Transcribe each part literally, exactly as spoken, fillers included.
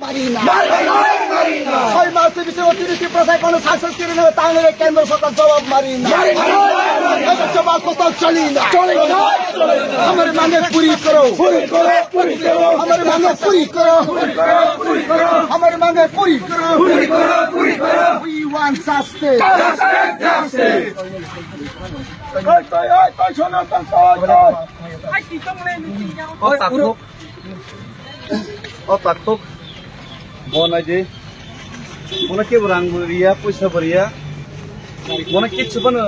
মারি না। ছয় মাসের ভিতরে অতিরিক্ত প্রশাসন সংস্কৃতি নিয়ে তাহলে কেন্দ্র সরকার জবাব মারি না। এই জবাব কোথাও চলি না। আমার মানে পুরি করো। আমার মানে পুরি করো। আমার মানে পুরি করো। We want justice. Justice, justice. Oi, oi, oi, oi, oi, oi, oi. O takhuk, o takhuk, bo nai di, bono kebo rang bo riya, poisa bo riya, bono kichu bono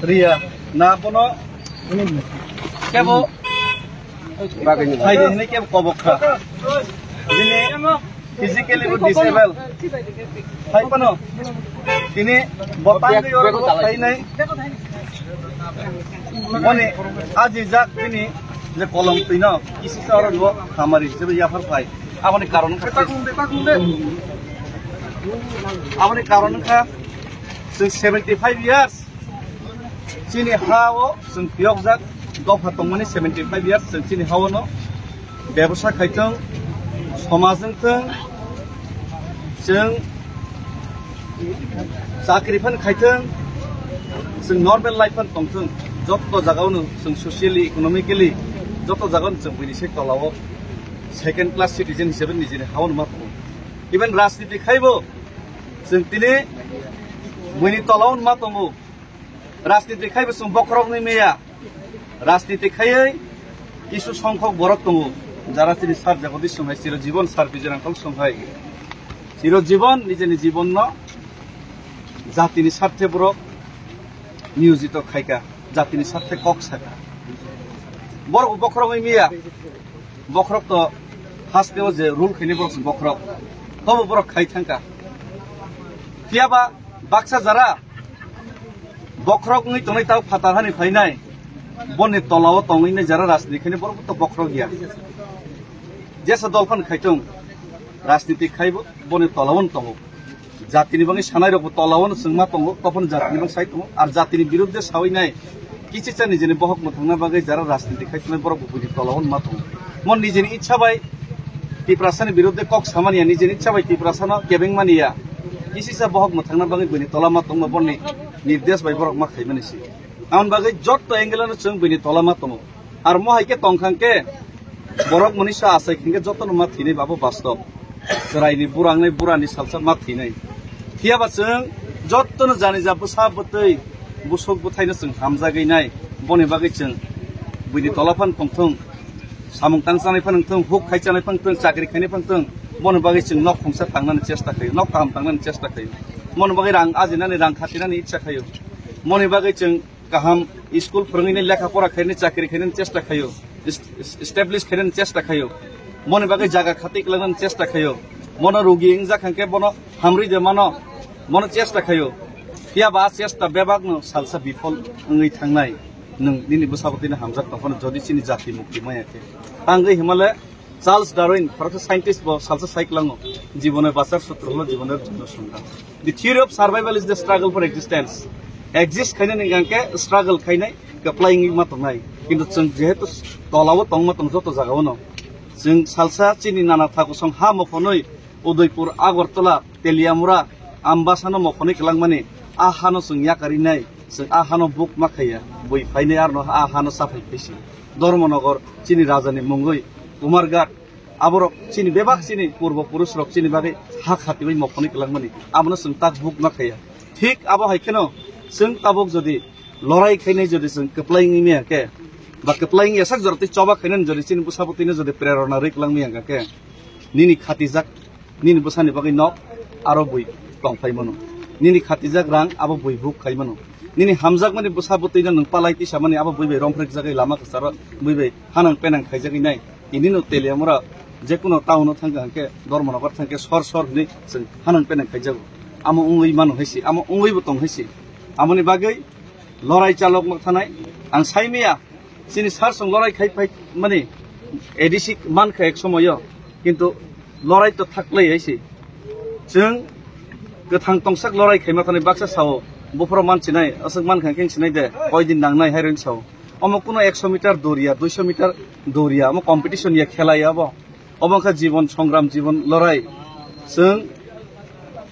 riya, na bono kebo hai di hini kebo kobok kha. Bini physically bo disable. Hai phano tini bo tangwi oro bo khainai. Boni ajijak bini je kolom twino kisi sa oro bo hamari je yaphar phai. Aboni karon wngkha, aboni karon wngkha chwng seventy five years. Chini ha o chwng phiyokjak dopha tongmani seventy five years chwng chini ha o no bebsa khaithwng, somaj wngthwng, chwng chakri phan khaithwng, chwng normal life phan tongthwng, jotto jaga o no chwng socially, economically jotto jaga o no chwng buini se tola o second class citizen hisabe nijini ha o no ma tongo. Even rajniti khaibo chwng tini buini tola o no ma tongo. Rajniti khaibo chwng bokhorok ni meya. Rajniti khaiwi kisu songkhok borok tongo, jara chini sar Jagodish Songhai, chiro jibon sar Bijay Rangkhol Songhai. Chiro jibon nijeni jibonno jatini sarthe borok niyojito khaika, jatini sarthe kok saka. Borok bokhorok ni meya. Bokhorok to haste o je rule khaini borok chwng bokhorok. Tobo borok khai thangka. Phiyaba baksa jara bokhorok wngwi tongnai tao phatar hani phainai, boni tola o tongwi nai jara rajniti khaini borok to bokhorok ya. Jesa dol phan khaitung rajniti khaibo boni tola o tongo. Jatini bagwi sanai rok bo tola o chwng ma tongo, tophon jatini bagwi sai tongo. Ar jatini biruddhe sawi nai kisi cha nijeni bohok mwthangna bagwi jara rajniti khai tongnai borok bo buini tola o ma tongo. Mon nijeni ichha bai Tiprasani biruddhe kok samani ya, nijeni ichha bai Tiprasano kebeng mani ya. Kisi cha bohok mwthangna bagwi buini tola ma tongma boni nirdesh bai borok ma khaimani si. Amoni bagwi jotto angle-o chwng buini tola ma tongo. Ar mo hai khe tong khang khe borok mwnwi sa achai khang khe jotono ma thwinai babo bastob. Chwraini burang nai burani salsa ma thwinai. Phiyaba chwng jotono jani ja bwsa bwtwi busuk bwthaino chwng hamjagwi nai. Boni bagwi chwng buini tola phan tongthung. Samung tang chanai phan wngthung, huk khai chanai phan wngthung, chakri khainai phan wngthung, boni bagwi chwng nok khungsa tangnani chesta khaio, nok kaham tangnani chesta khaio. Moni bagwi rang ajinani, rang khatinani ichha khaio. Moni bagwi chwng kaham school phwrwngwi lekha pora khainani, chakri khainani chesta khaio, est-, est-, establish khainani chesta khaio. Moni bagwi jaga khatwi kwlangnani chesta khaio. Mono rugi wngjak hwnkhe bono hamrwi de mano, mono chesta khaio. Phiyaba a chesta bebakno salsa bifol wngwi thangnai. Nwng nini bwsabo tini hamjak tongphano jodi chini jati mukti maya khe. Tangwi himale Charles Darwin, khoroksa scientist bo salsa sai kwlango, "Jibone bachar sutro holo jibone jibone songkha." The theory of survival is the struggle for existence. Exist khainani hwnkhe struggle khainai, kwplai wngwi ma tongnai. Kintu chwng jehetu tolao tongma tong joto jagao no. Chwng salsa chini nana thakusong ha mophonwi Udaipur, Agartala, Teliamura, Ambasano mophonwi kwlangmani, a hano chwng yakarinai, chwng a hano buk ma khaiya, bui phainai arno a hano chaphai phaisi. Dharmanagar chini rajani mungwi, Kumarghat, aborok chini bebak chini purbo purusrok chini bagwi ha khatiwi mophonwi kwlangmani, abono chwng tak buk ma khaiya. Thik abo hai kheno chwng tabuk jodi lorai khainai jodi chwng kwplai wngwi maya khe, ba kwplai wngya sak jora twi choba khainani jodi chini bwsabo twino jodi prerona rwi kwlangmaya khe, nini khatijak, nini bwsani bagwi nok aro bui tongphai mano. Nini khatijak rang abo bui buk khai mano. Nini hamjakmani bwsa bwtwino nwng palai tisamani abo bui bai romphrekjagwi lama kwcharo bui bai hanang penang khaijagwi nai. Tinino Teliamura jekuno town-o thangkha hwnkhe, Dharmanagar thangkhe sor sor hwnwi chwng hanang penang khaijago. Amo wngwi mano hai se, amo wngwibo tong hai se. Amoni bagwi lorai chalok nok thanai ang saimaya. Chini sar song lorai khai phai mani A D C mankha ek somoyo, kintu lorai to thaklai hai se. Chwng kwthang tongsak lorai khaima thani baksa sao, buphuru man sinai, aswk mankha khe sinai de, koi din nangnai hai rwng sao. Omo kuno ekso meter doriya, duiso meter doriya, omo competition ya, khela ya obo. Obo wngkha jibon songram, jibon lorai. Chwng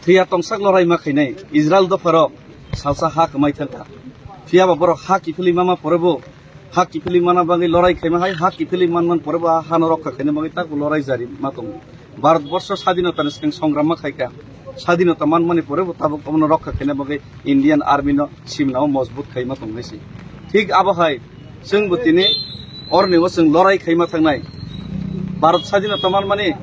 thwiya tongsak lorai ma khainai. Israel dopharok salsa ha kwmai thangkha. Phiyaba borok ha kiphilwi mama porebo, ha kiphilwi mana bagwi lorai khaima hai, ha kiphilwi manman porebo, ha hano rokha khaina bagwi tabuk lorai jari ma tongo. Bharat borsho sadinotani swkang songram ma khaikha. Sadinota manmani porebo tabuk omono rokha khaina bagwi Indian Army no simnao mojbut khaima tongnai se. Thik abo hai chwngbo tini orni o chwng lorai khaima thangnai. Bharat sadinota manmani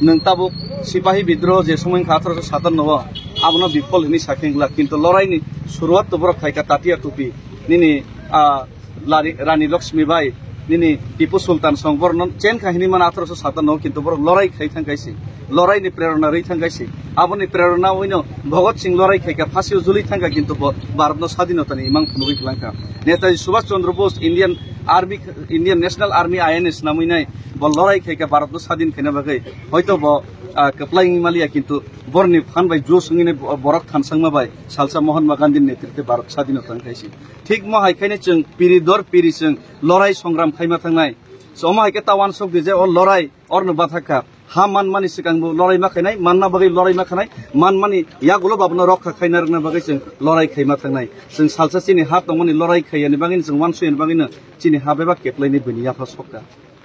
nwng tabuk sipahi bidroho je somoi wngkha athroso satanno o, abono bifol hinwi sakhe wngla, kintu loraini suruat to borok khaikha Tatia Topi nini, ah, Lari-, Rani Lakshmi Bai, nini Tipu Sultan song borokno chen kha hinwi mano athroso satanno o, kintu borok lorai khai thang kaisi, loraini prerona rwi thang kaisi. Aboni prerona oino Bhagat Singh lorai khaikha, phasio juli thangkha, kintu bo Bharatno sadinotani imang phunugwi kwlangkha. Netaji Subhash Chandra Bose Indian Army, Indian National Army I N A swnamwi nai bo lorai khaikha, Bharatno sadin khaina bagwi hoito bo, ah, kwplai wngwi maliya, kintu borokni phan bai jush wngwi nai bo-, borok thansangma bai salsa Mahatma Gandhini netritwe Bharat sadinota wngkha se. Thik mo hai khaino chwng piri dor piri chwng lorai songram khaima thangnai. So, omo hai khe ta uansuk di je o lorai orno bathakha. Ha manmani swkang bo lorai ma khainai, manna bagwi lorai ma khainai, manmani yagulo babono rokha khaina rwna bagwi chwng lorai khaima thangnai. Chwng salsa chini ha tongmani lorai khaiyani bagwi chwng uansukni bagwino chini ha bebak keplaini bini yapha sokha.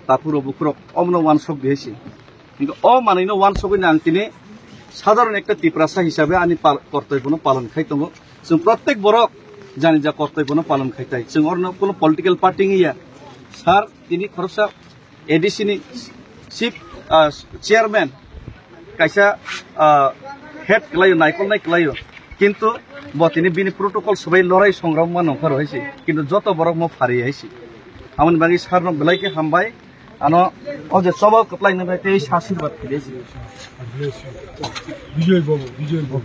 Taphuro bukhurok omono uansuk di hai se. Hingke o manwino uansugwino ang tini sadharon ekta Tiprasa hisabe ani pal-, kortoibono palon khai tongo. Chwng prottek borok jani ja kortoibono palon khai tai. Chwng orno kuno political party wngya. Sir, tini khoroksa A D C ni chief, ah, chairman, kaisa, ah, head kwlaio, naikolnai kwlaio. Kintu bo tini bini protocol swbai lorai songram ma nongkharo hai se. Kintu joto borok mo phari hai se. Amoni bagwi sir no belai khe hambai. Ano, o je choba kwplai nang bai tei sasir bat khide. Bijoy Babu, Bijoy Babu.